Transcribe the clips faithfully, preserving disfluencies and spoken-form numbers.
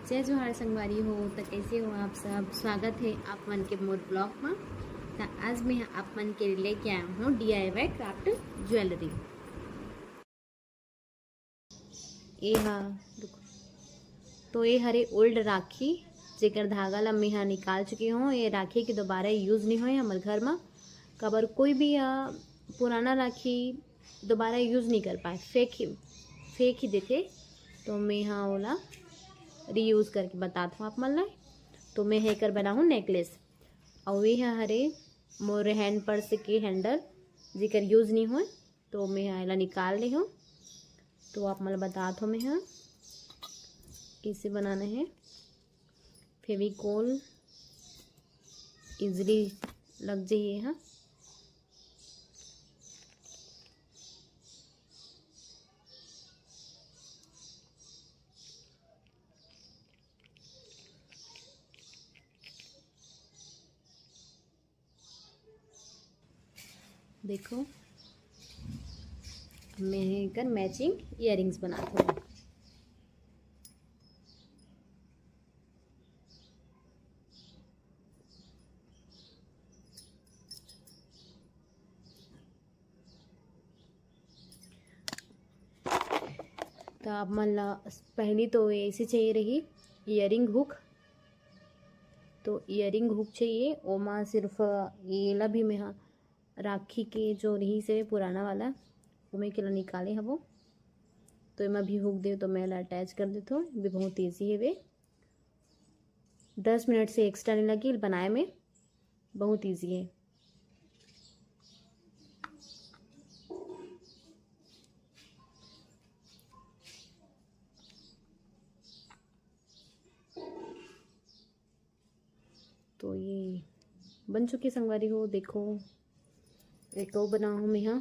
जय जोहार संगवारी हो, त कैसे हो आप सब? स्वागत है आप मन के मोर ब्लॉग में। त आज मैं आप मन के लेके आया हूँ D I Y craft jewellery। ये हा, रुको। तो ये हरे ओल्ड राखी, जेकर धागा ला मैं हा निकाल चुकी हूँ। ये राखी के दोबारा यूज़ नहीं होए हमर घर में। काबर कोई भी, अ, पुराना राखी दोबारा यूज़ नहीं कर पाए, फेंक ही, फेंक ही देथे। तो मैं हा ओला रीयूज़ करके बतात हूँ आप मन ला। तो मैं हा एकर बना हूँ नेकलेस। अउ ये हा हरे मोर हैंड पर्स के हैंडल, जेकर यूज़ नहीं होए, तो मैं हा एला निकाल ले हूँ। तो आप मन ला बतात हूँ मैं हा कैसे बनाना है। फेविकोल इजीली लग जाइए हा। देखो, मैं एकर मैचिंग इयररिंग्स बनात हूँ। तो आप मन ला पहली तो ऐसे चाहिए रही इयररिंग हुक। तो इयररिंग हुक चाहिए, ओमा सिर्फ ये ला भी मैं हा राखी के जो रही से पुराना वाला, ओमे के ला निकाले हवो। तो एमा भी हुक दे, तो मैं ला अटैच कर देथो। ये भी बहुत ईजी हेवे, दस मिनट से एक्स्ट्रा नहीं लगी बनाए में, बहुत ईजी है। तो ये बन चुकी संगवारी हो। देखो, एक अउ बना हूँ मैं हा।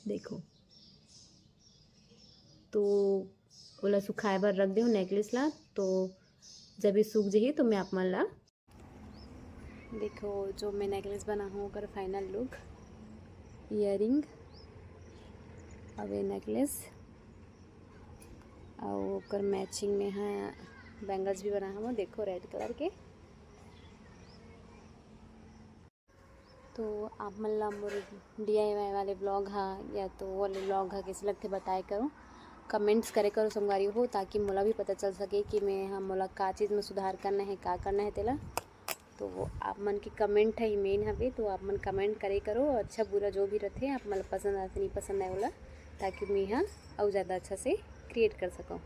देखो, तो ओला सुखाए बर रख दे हूँ नेकलेस ला। तो जब ये सूख जही तो मैं आप मन ला देखो, जो मैं नेकलेस बना हूँ, ओकर फाइनल लुक, इयररिंग, अब ये नेकलेस, अउ ओकर मैचिंग में हा बैंगल्स भी बना हूँ, देखो, रेड कलर के। तो आप मन ला मोर D I Y वाले ब्लॉग हा या तो वो वाले ब्लॉग हा कैसे लगथे, बताए करो, कमेंट्स करे करो संगवारी हो, ताकि मोला भी पता चल सके कि मैं हा, मोला का चीज़ में सुधार करना है, का करना है तेला। तो वो आप मन के कमेंट है मेन हवे, तो आप मन कमेंट करे करो, अच्छा बुरा जो भी रथे, आप मन ला पसंद आए, नहीं पसंद आए ओला, ताकि मैं हा अउ ज़्यादा अच्छा से क्रिएट कर सकूँ।